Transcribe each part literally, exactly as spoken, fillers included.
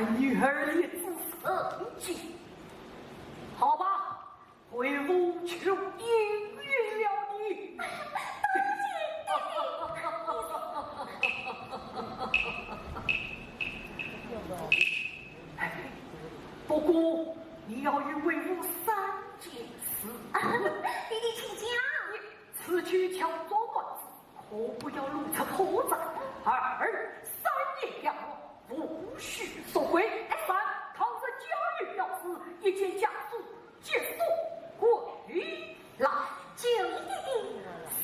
女儿也自成器，好吧，为父就应允了你。哎呀，多谢爹爹，你是……哎，不过你要与为父三件事。爹爹请讲。一，此去乔装男子， 可不要露出破绽。二，三年养老，无需索贿。三，倘若家有要事，一件家书，即速回来。爹爹，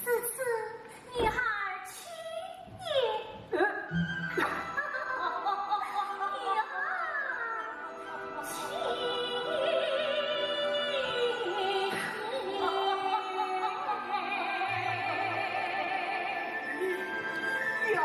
如此女孩请也。呃。女孩请。呀！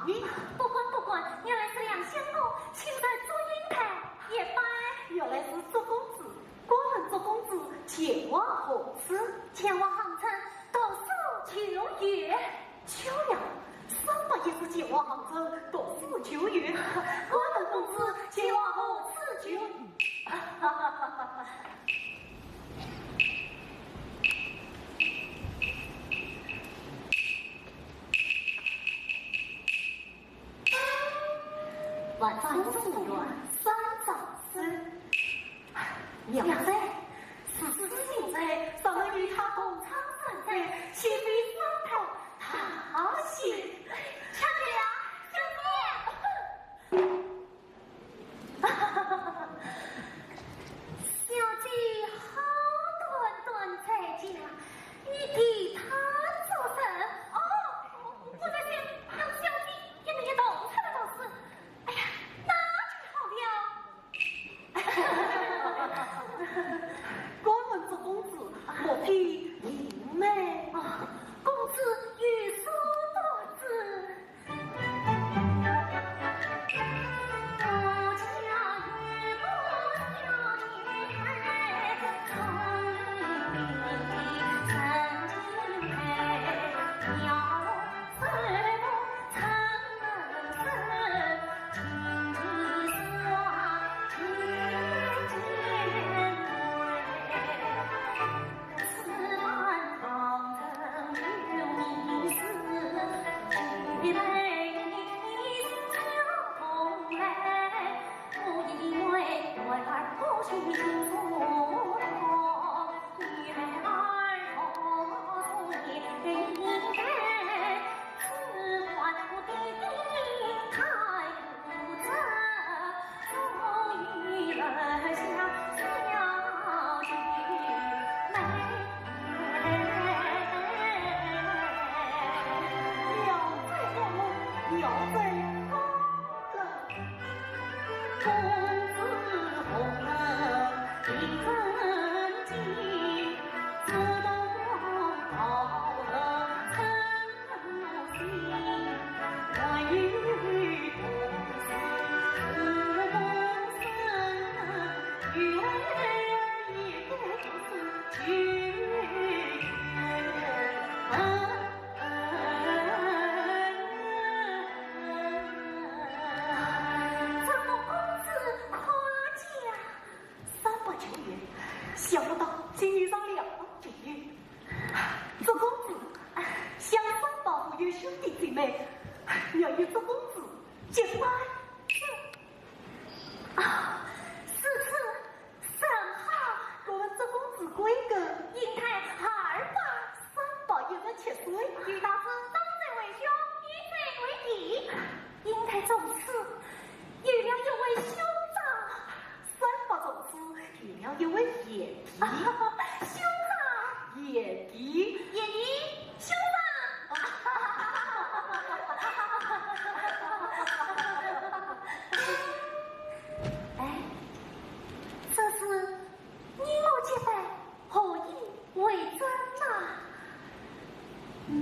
咦，不管不管，原来是两相公，请来祝英台也罢。原来是祝公子，敢问祝公子前往何处？前往杭州读书求学。秋呀，三伯也是前往杭州读书求学，敢问公子前往何处求学？万松书院三藏书。妙哉，此书名哉，让人与他同窗三载，岂非三堂大喜？巧姐呀，小姐。 小姐好端端在家，你给她做甚？哦，我在想，让小姐跟你一同出来读书。哎呀，那就好了。敢问祝公子，莫非病没？啊，公子有所不知。三伯求学，想不到竟遇上两个朋友。祝公子，想三伯无有兄弟姊妹，原与祝公子结拜。啊，如此甚好。敢问祝公子贵庚？英台二八。三伯一十七岁。与大师长者为兄，一子为弟。英台从此有了一位兄长。 三伯从此有了一位贤弟。兄长！贤弟。贤弟，兄长！哎，这是你我结拜，何以 为真呐。你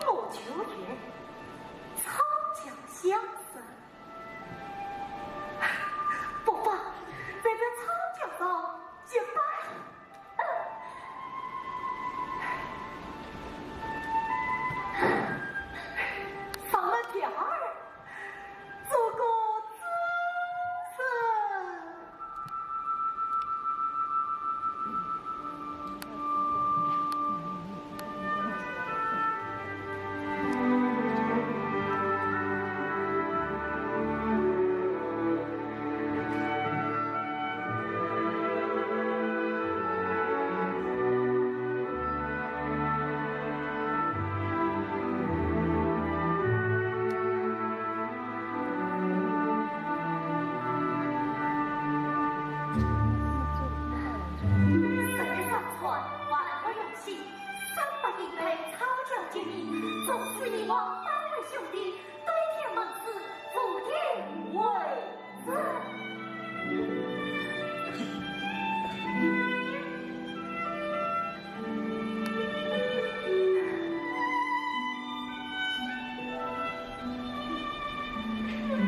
我求学，草桥相识。 不妨在这草桥上结拜。上了条儿，做个知人。是你我八位兄弟，对天盟誓，赴地为证。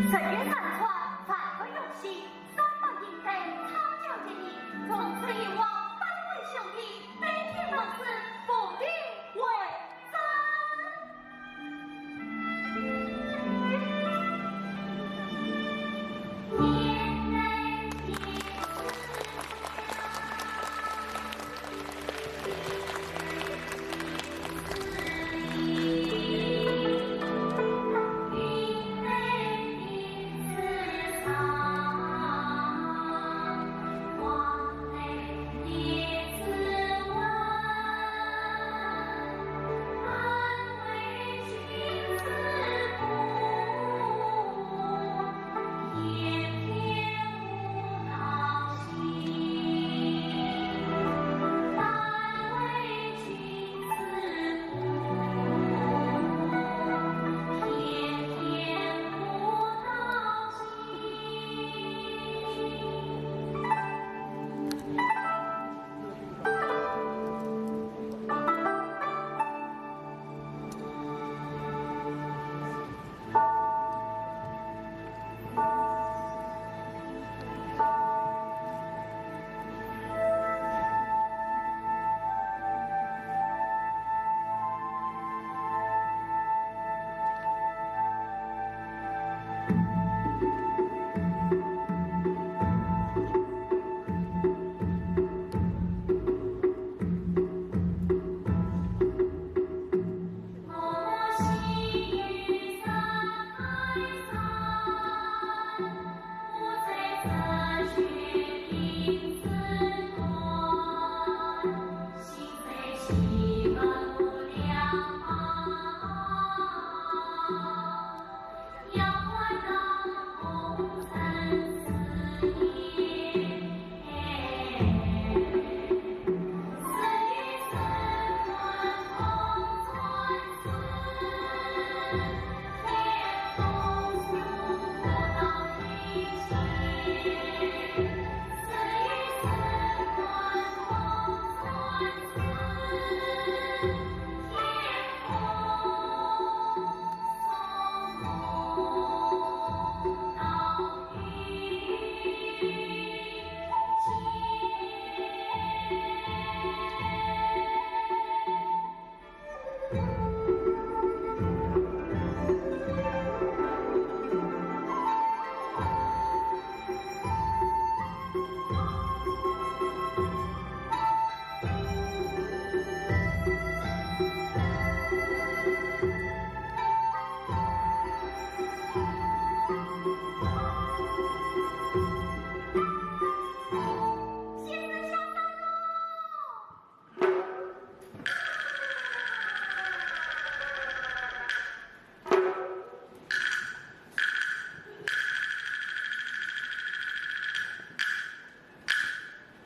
日月山川，万物永息，山盟银堆，草桥结义，从此你我八位兄弟，对天盟誓，赴地为证。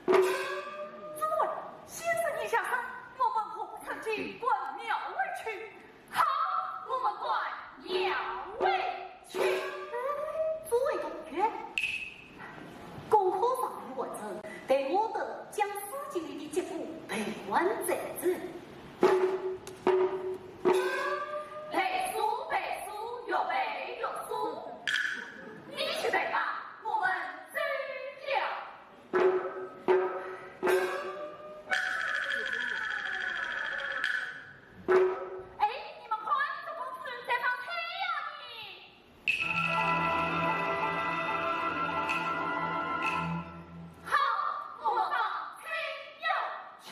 诸位，先生已下山，我们何不趁机观庙而去？好，我们观庙而去。诸位同学，功课尚未完成，待我等将诗集里的结果背完再走。背书，背书，越背越熟。你去背吧，我们走了。 哎，你们看，这公子在放菜呀呢。好，我们放菜呀去。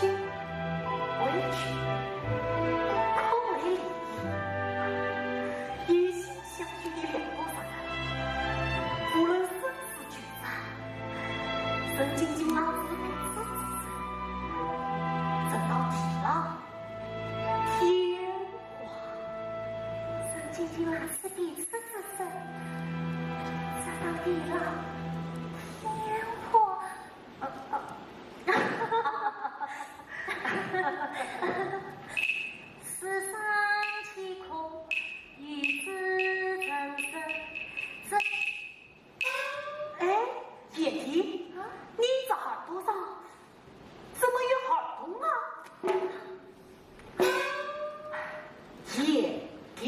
委屈，苦难里，一心相许的两个人，无论生死聚散，沈晶晶拉仔彼此之手，走到地老天荒。沈晶晶拉仔彼此之手，走到地老天荒。 世上岂可有此人生？这，哎，贤弟，啊？你这耳朵上怎么有耳洞啊？贤弟。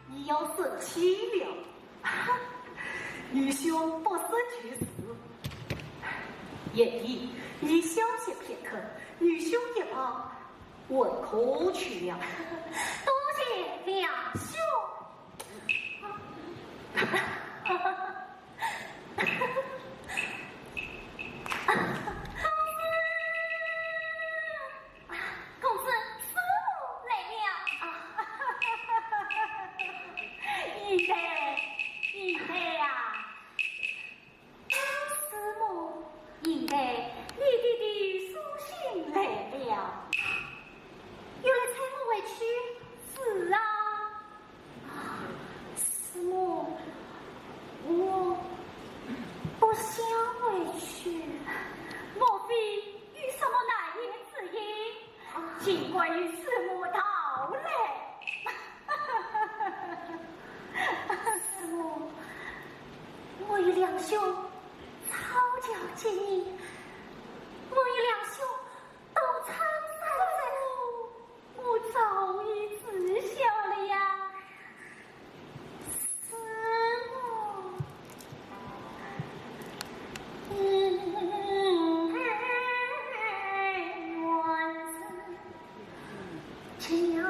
你要生气了。愚兄不识趣事。贤弟，你小息片刻，愚兄一旁问候去了。多谢梁兄。 公子，师母来了。啊，贤弟，贤弟呀。师母，贤弟，你爹爹书信来了。有人催我回去？是啊。 师母，我不想回去。莫非有什么难言之隐？尽管与师母道来。师母，我与梁兄吵架几年，我与梁兄都唱散了。 我早已知晓了呀，师母。师母，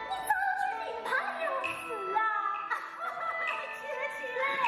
你早就明白了事啊！起来，起来。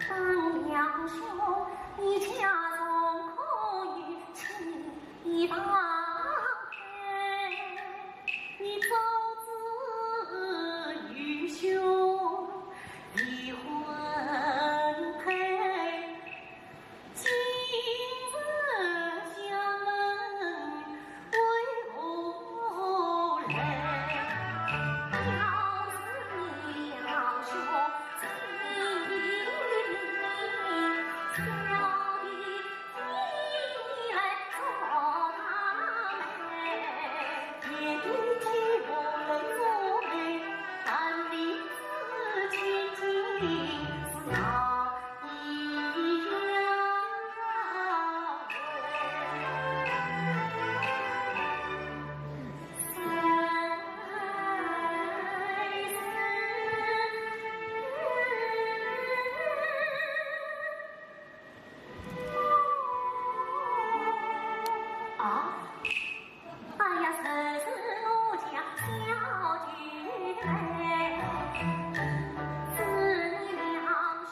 当阳兄，你家中可有亲？ 一旁你早知愚兄已婚配，今日相问为何来？要是你要说情，小弟 啊？哎呀，谁是我家小姐妹？是你两兄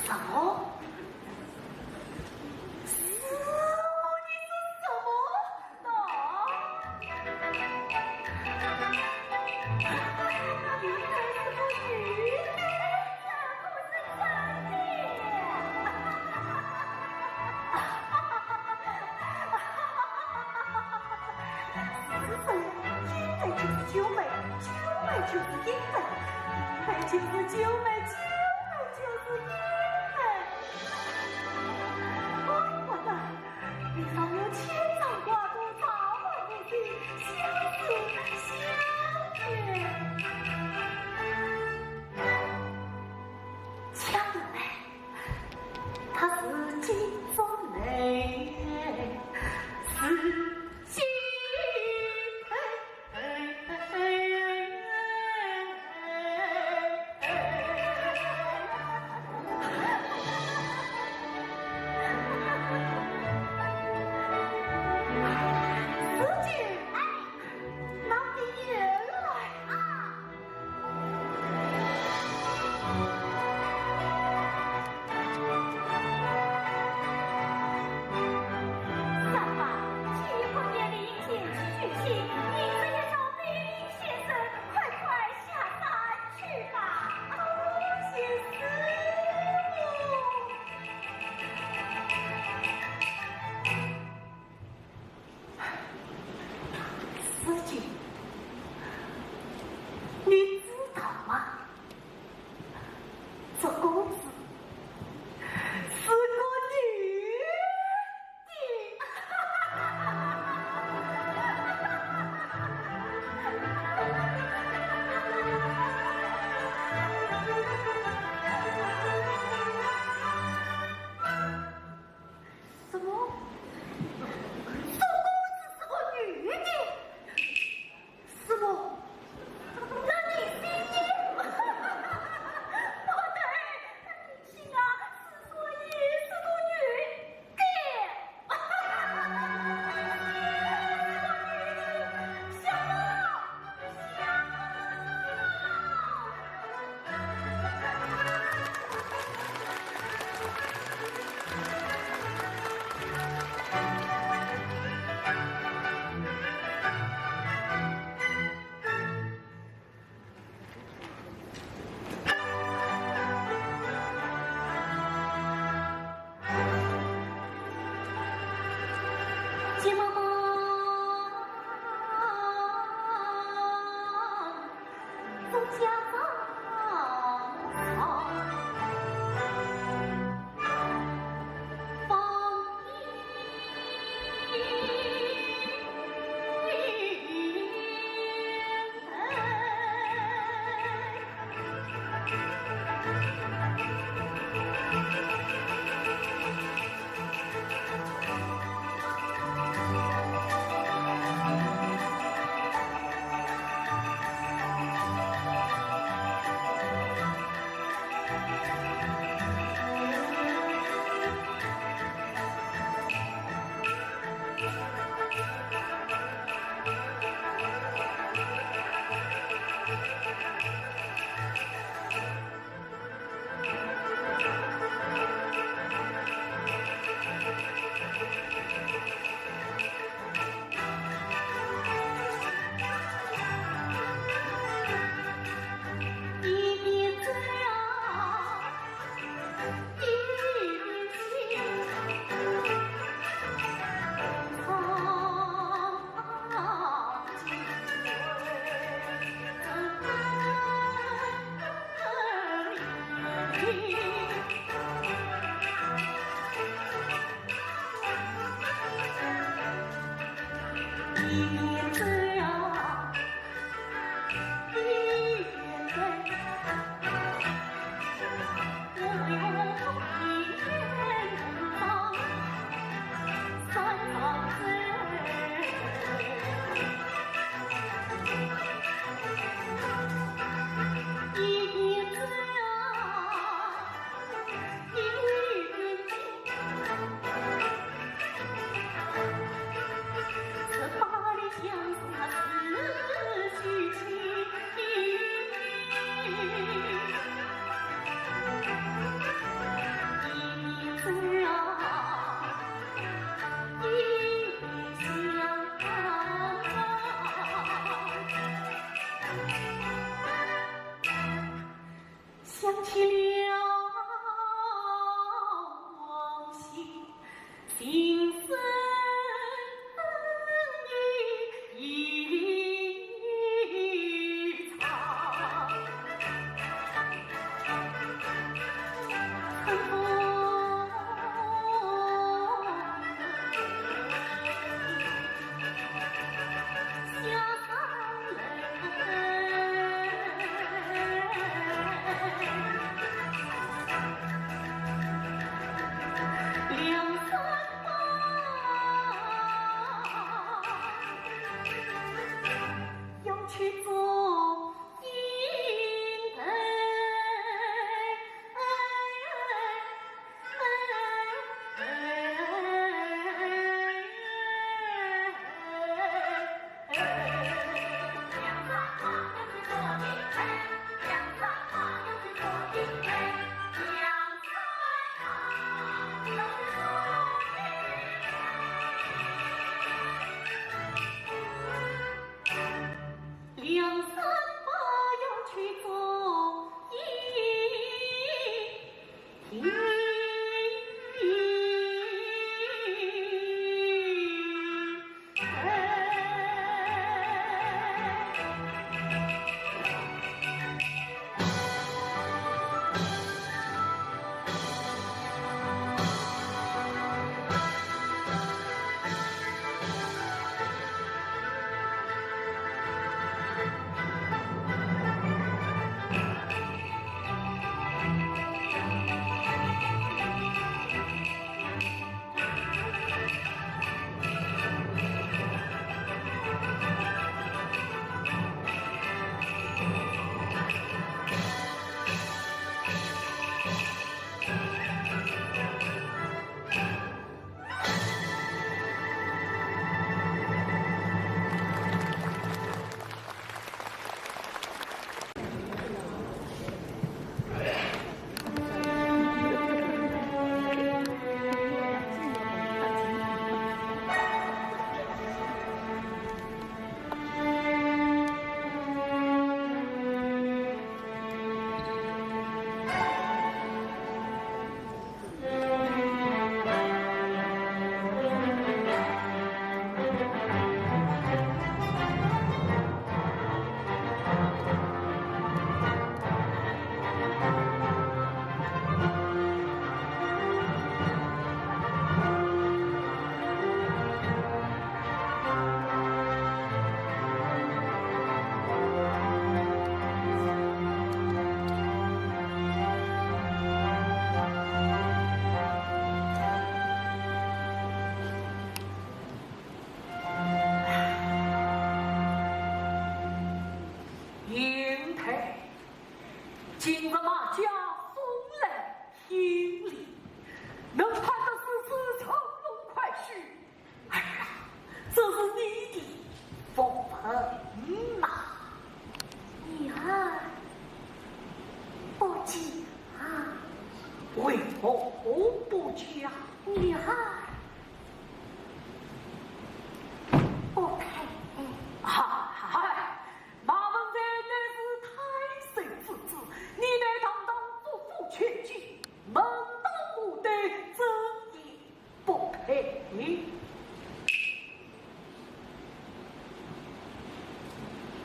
什么？师傅，你说什么？喏，原来是个女的，这可是真的。 是谁？阴的就是九妹，九妹就是阴的，阴的就是九妹，九妹就是阴的。哎，我的，你方有牵肠挂肚，桃花无心，相思相见。江南妹，她是金锁妹，是 三八，七月过年，灵隐县去娶亲，你这一招，兵临县城，快快下山去吧。多谢师傅。师姐，你知道吗？ 这公子是个女的。什么？这公子是个女的？ 师傅，那你信吗？不对，你信啊，师傅也是个女的。什么？什么？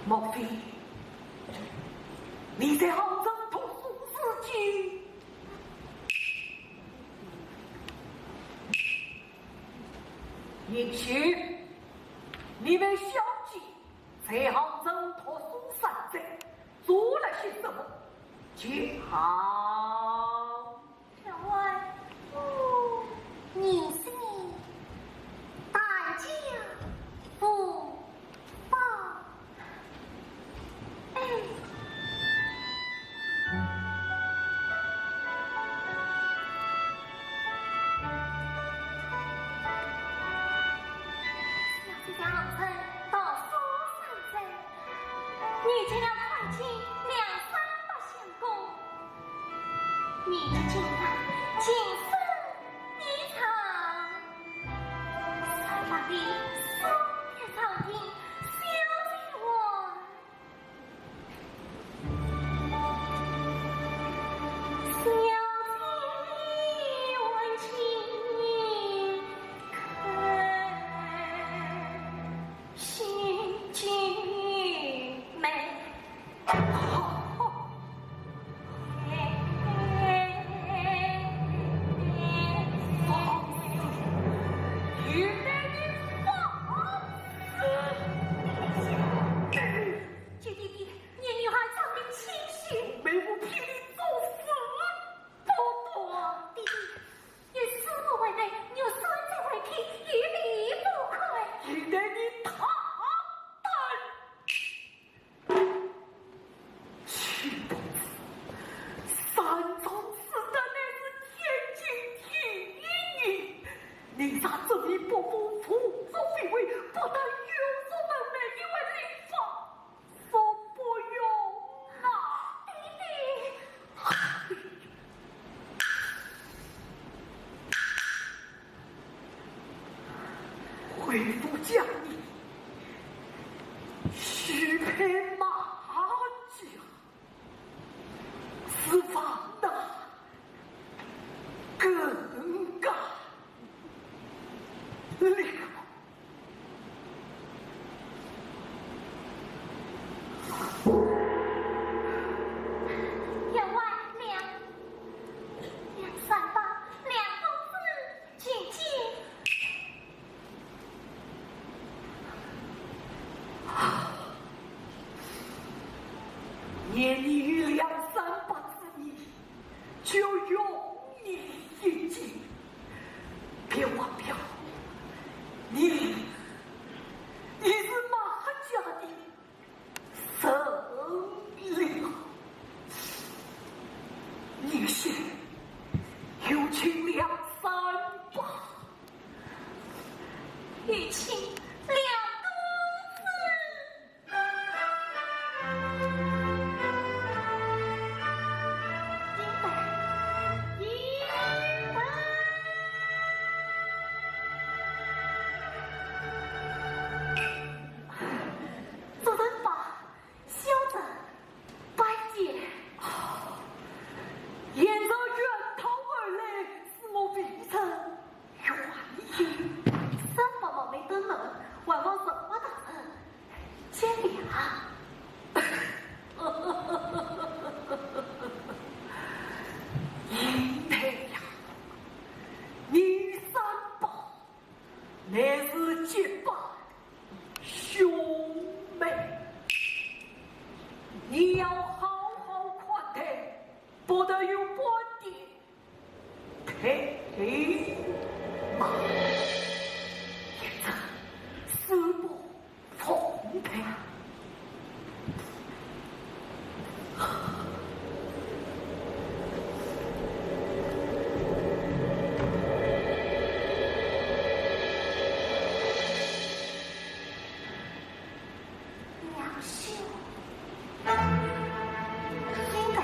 莫非你在杭州读书时期，也许你们小姐在杭州读书三载，做了些什么？讲。员外，哦，你是你，大家无妨。哎。小姐在杭州读书三载， 你吃了块钱两三百相公，你这金兰，今生你尝。三百里送别朝廷，小姐我小姐问清看。 心静美。放肆！你，你放肆！姐姐，你女儿长得清秀，没有聘礼做事不多。弟弟， 以师父为媒，有三者为聘，一礼不可。你，你大胆！岂不知三从四德乃是天经地义，你若执迷不悟，胡作非为，不但有辱门楣，也会引发 说不用啊！爹爹，回府将你许配马家，此房哪更加离谱。 员外，梁，梁山伯，梁公子，请进。念你与梁山伯之意， 就容你一计。别忘了，你，你是马家的首领。你先有请梁山伯。有请梁公子。 沿着远道而来，是我未曾 愿意。三伯冒昧登门，还望三伯大人见谅。尹太呀，你三伯乃是结拜兄妹，你要好好款待，不得有半点 退让。现在师伯奉陪。梁兄，应该。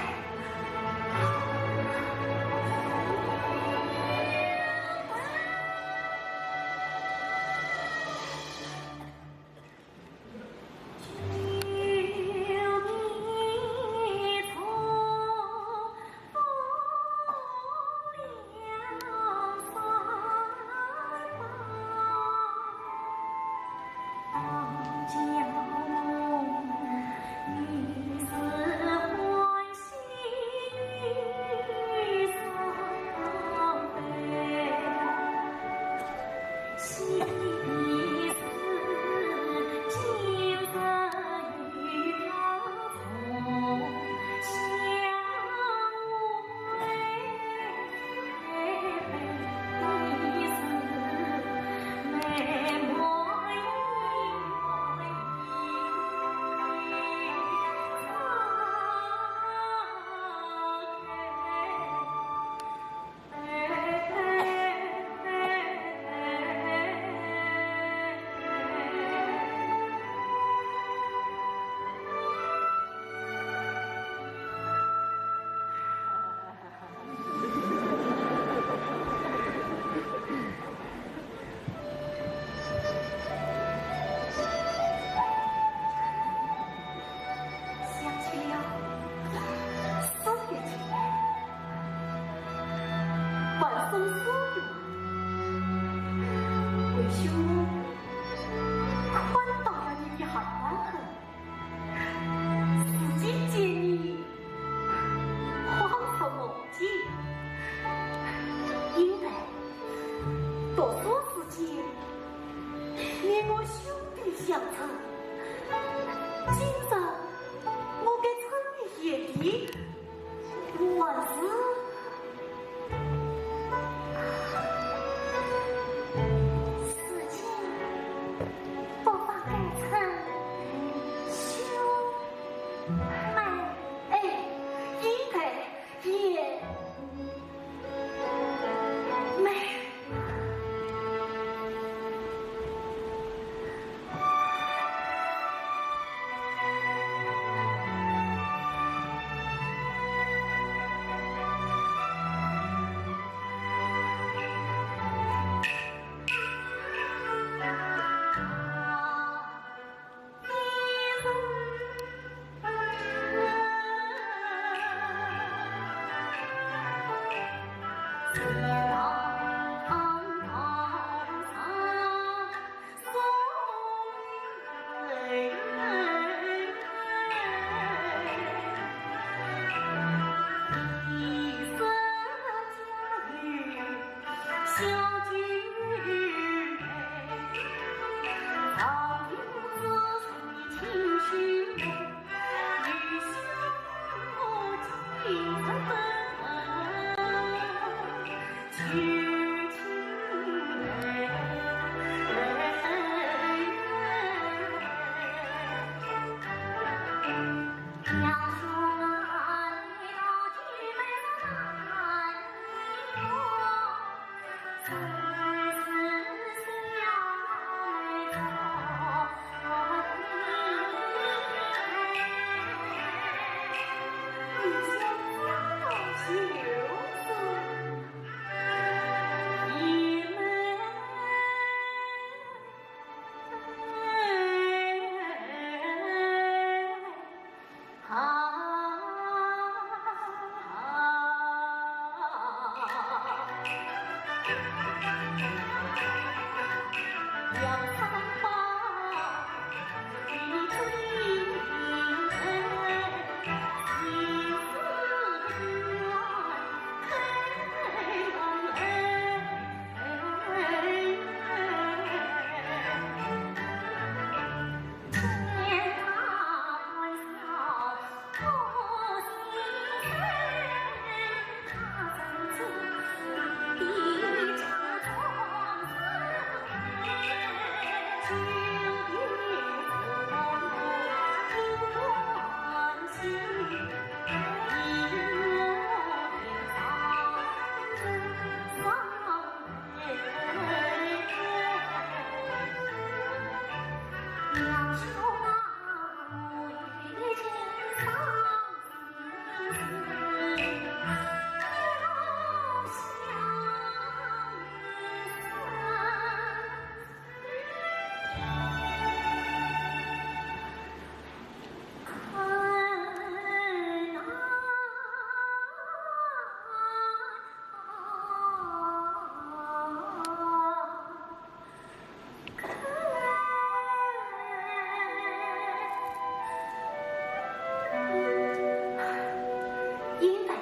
因为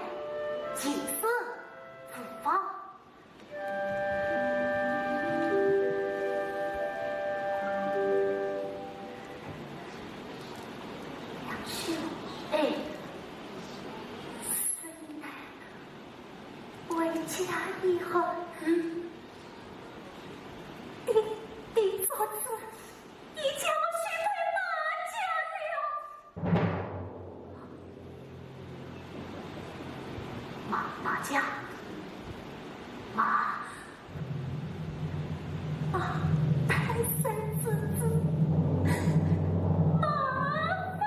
情深无法。梁兄，哎，沈黛回家以后，嗯，你，你做主，你将我许配马家了。 马，马家，马，啊，太师之子，马三。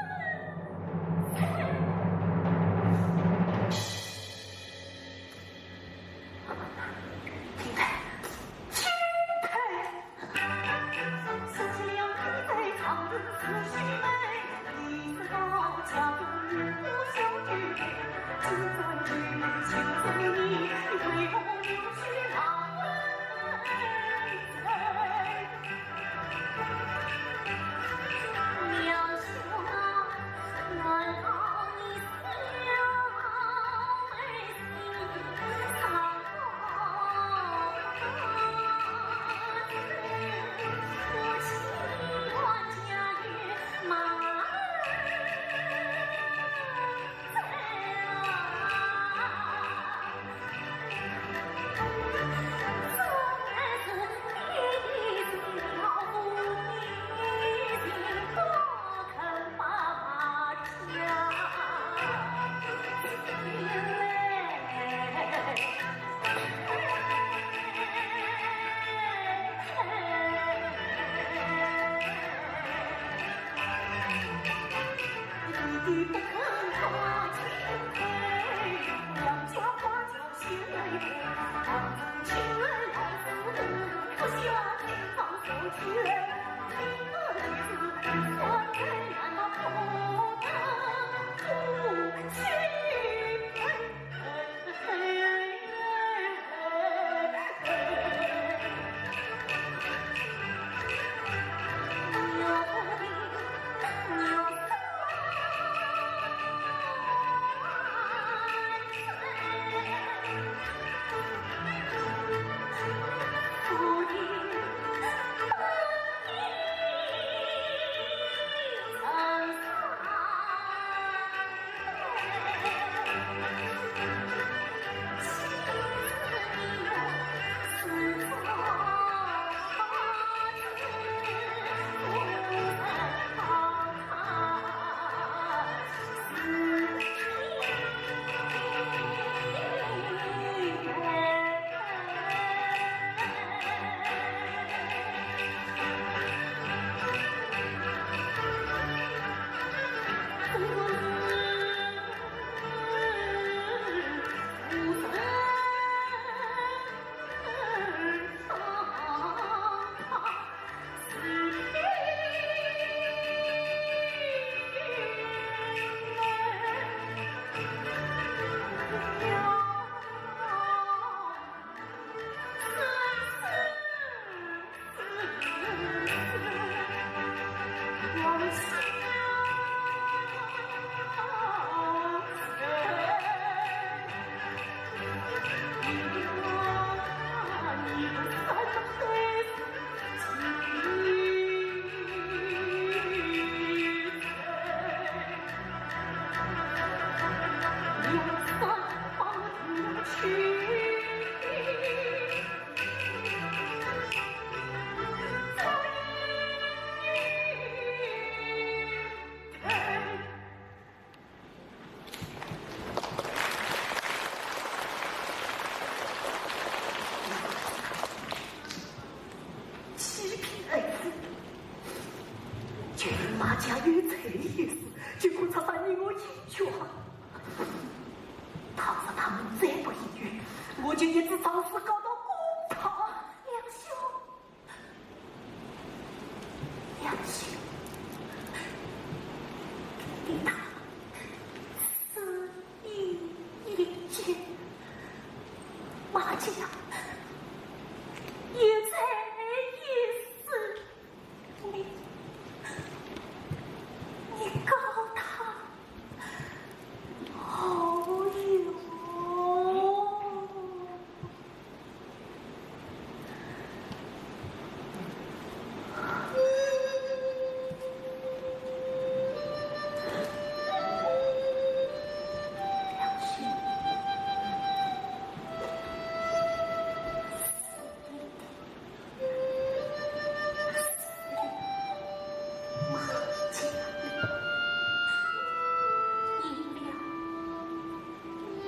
欺骗儿子，就是马家有罪一事，就可以杀杀你我一家。倘若他们再不言语，我就一直长死告到公堂。梁兄，梁兄，你他死已已经，马家有罪一事，你，你告他何用？ 马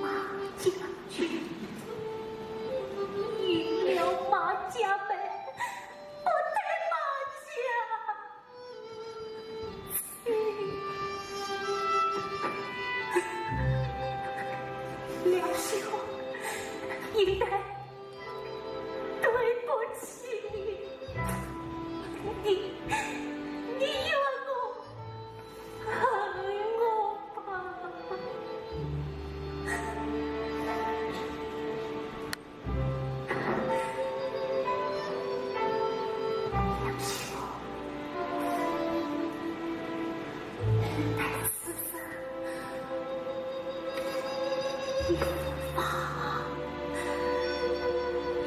家军，赢了马家门，不得马家军。梁兄，应该对不起你，你，你怨我 恨我吧。梁兄，你待此生一无法，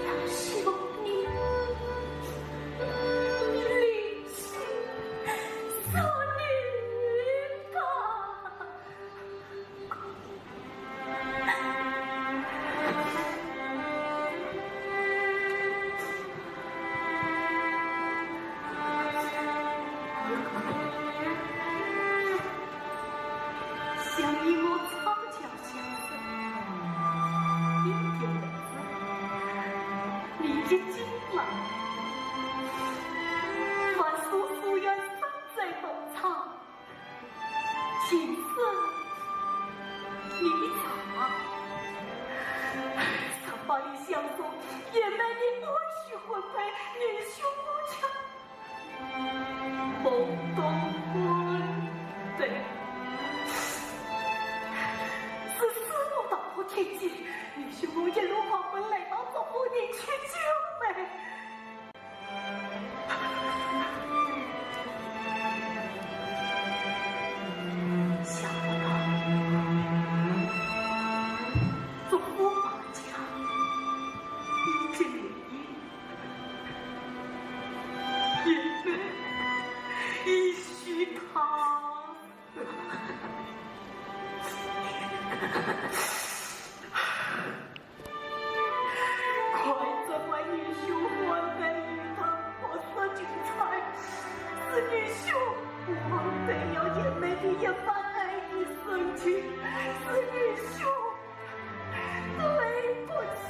梁兄你，你另娶 淑女吧。想你我早就 想着，你的儿子，你的金郎，万岁书院三载登场，今生你长，长发里相送，也没你爱婿婚配，女婿我家 孟冬婚配。是师母大破天机，你说我一路狂奔来到祝福你去救美。想不到，祝福马家，一见面 也没一许他。快责怪女婿婚配与他不识君才，是女婿枉费了贤妹的一番爱与深情，是女婿 对不起。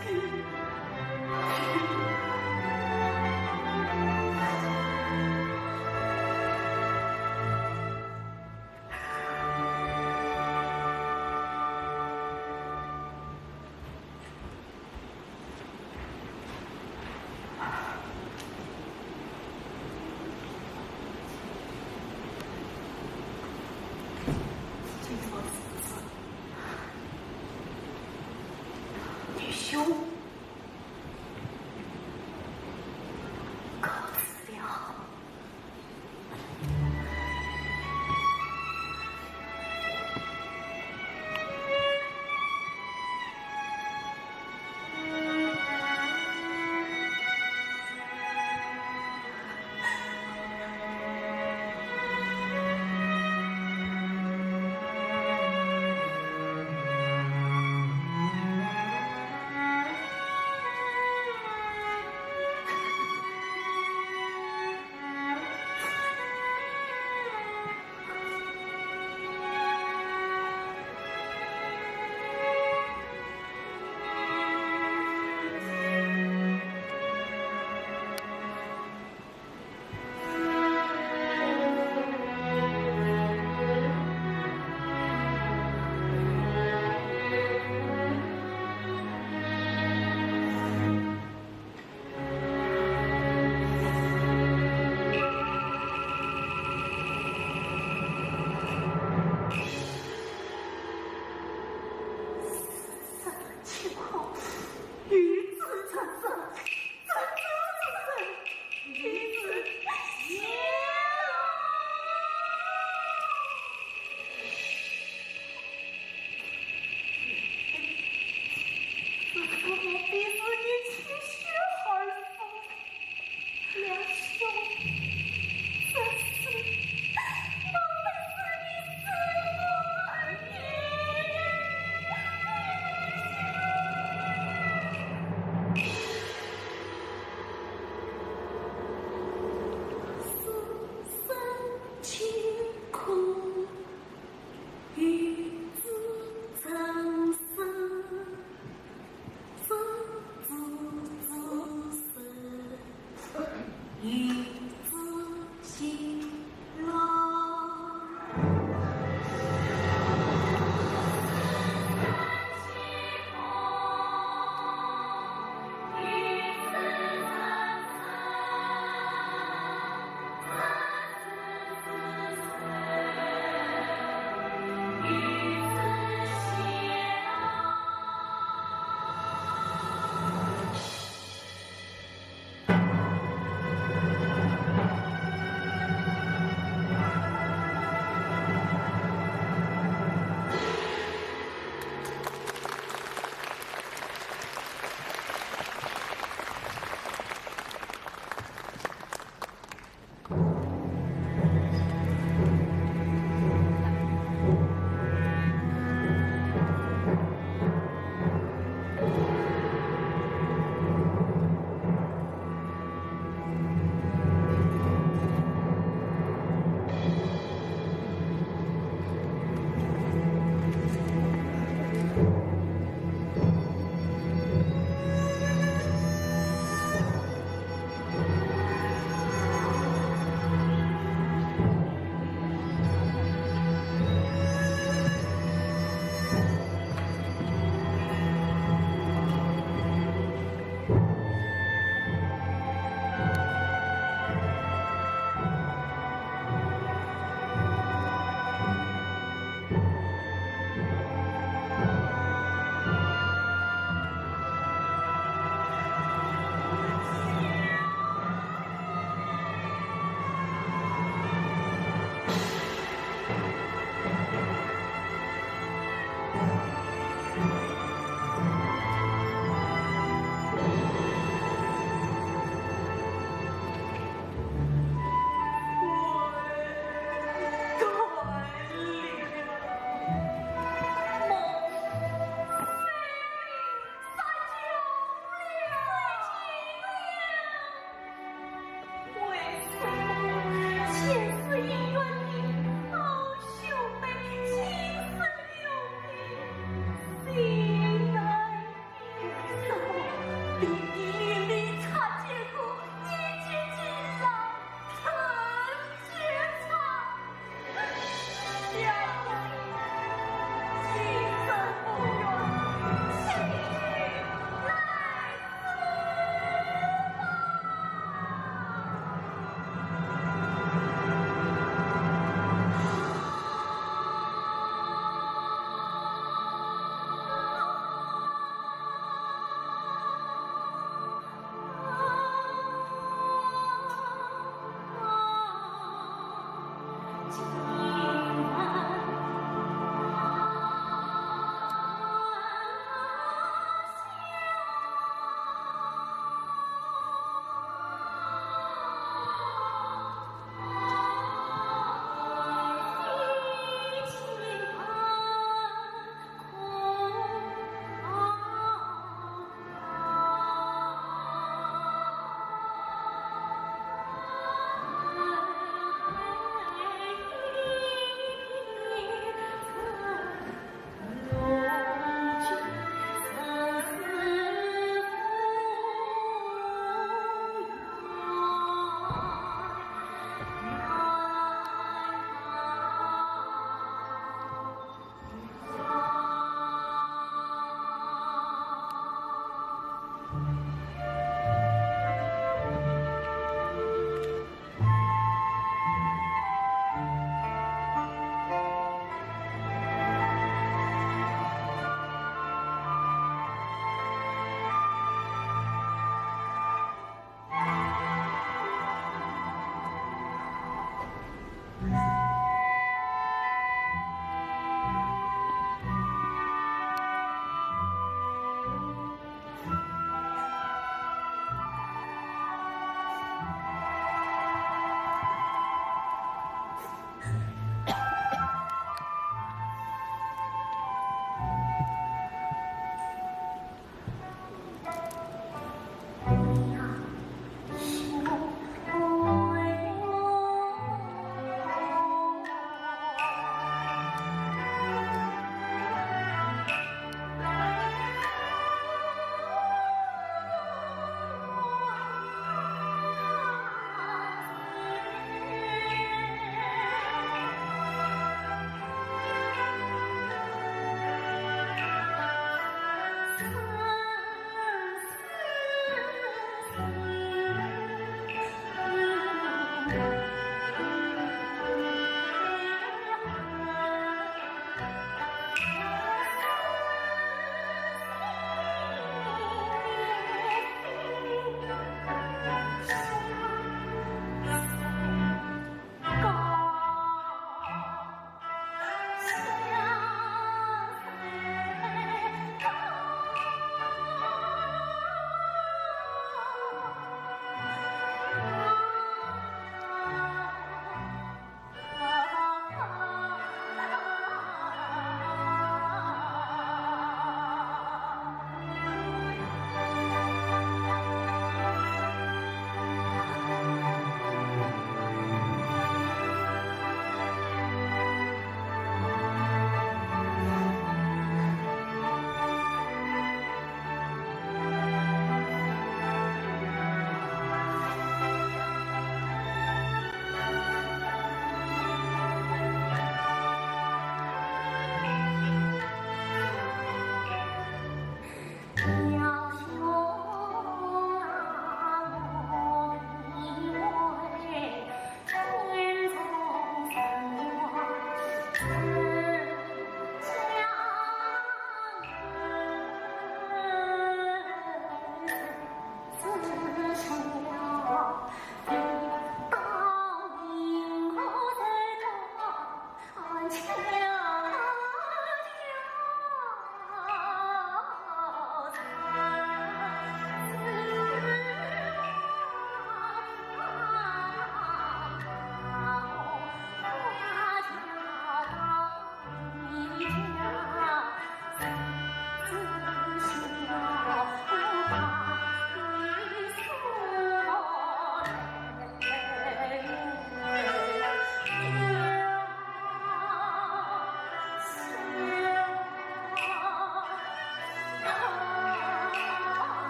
女婿，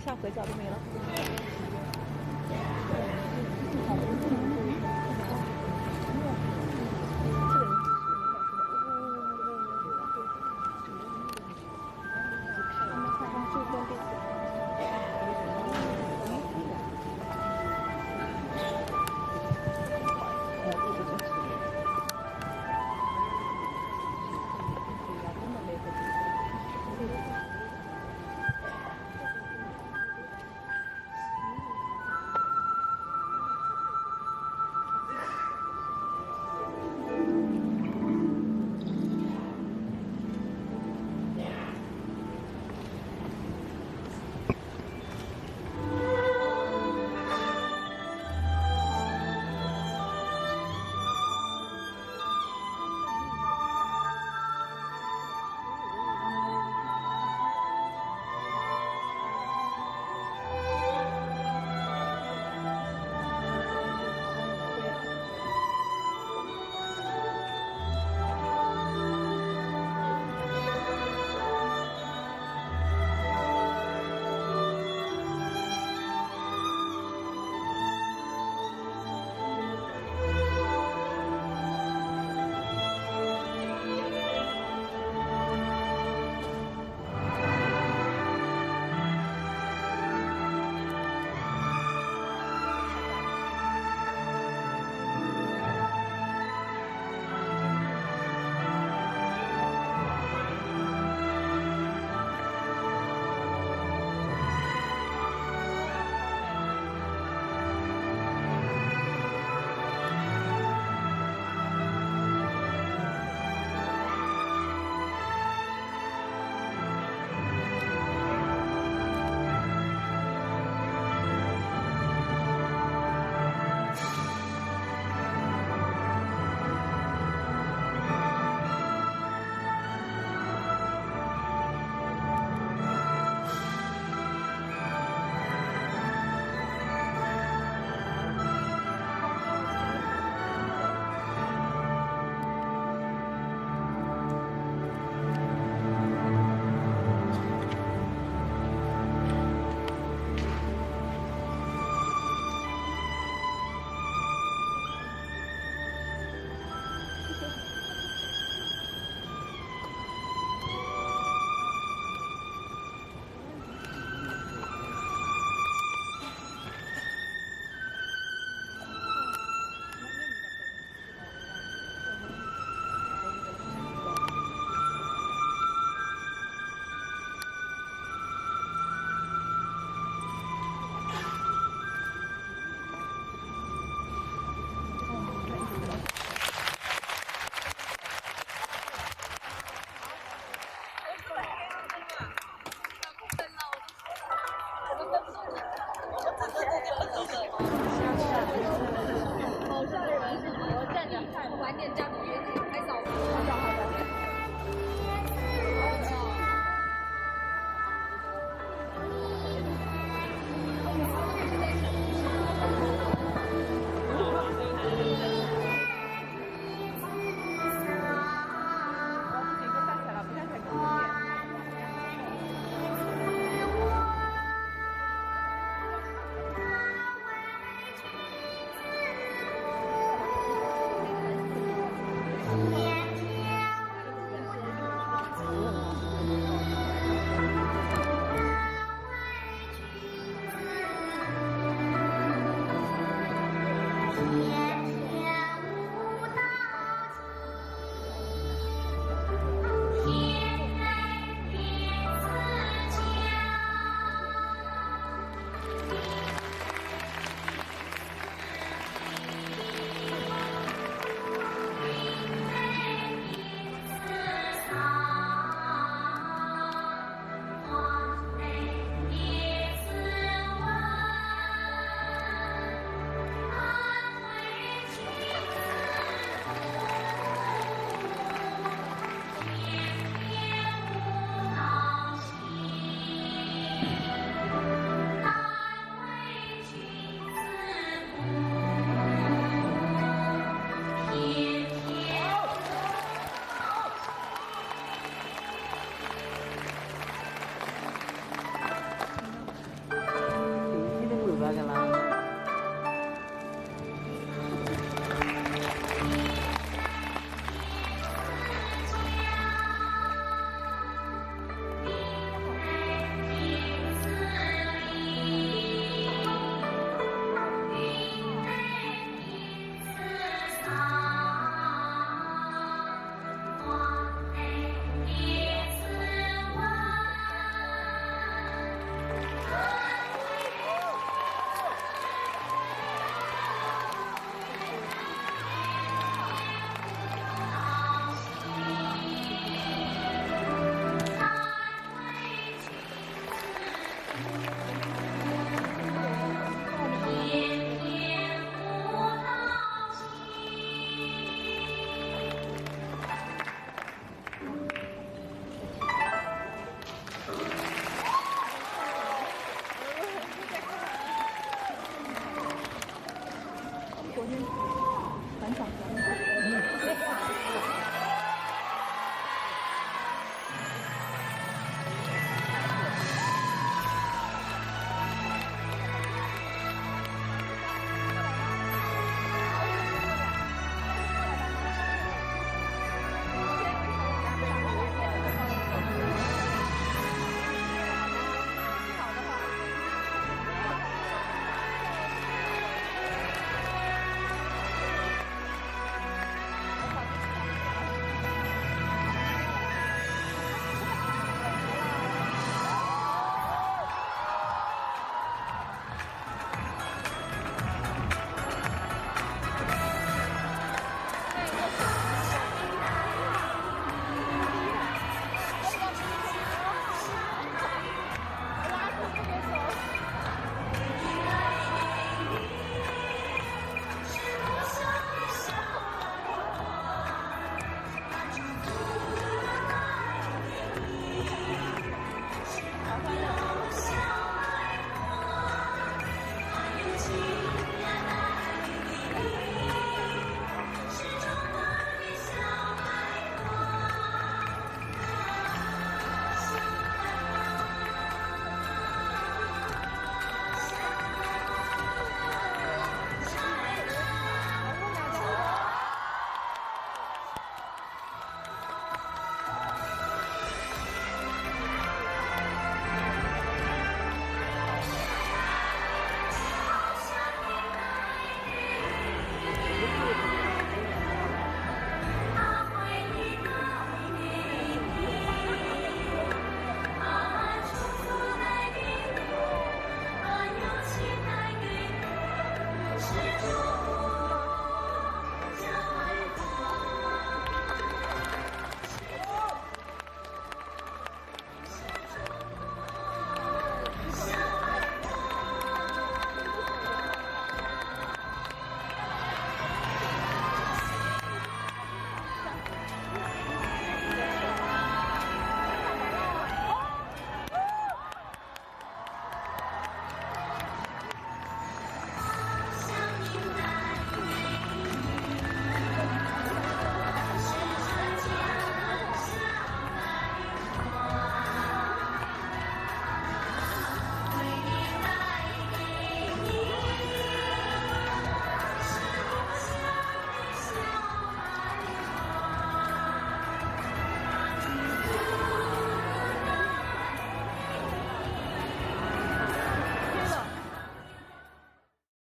下回家都没了。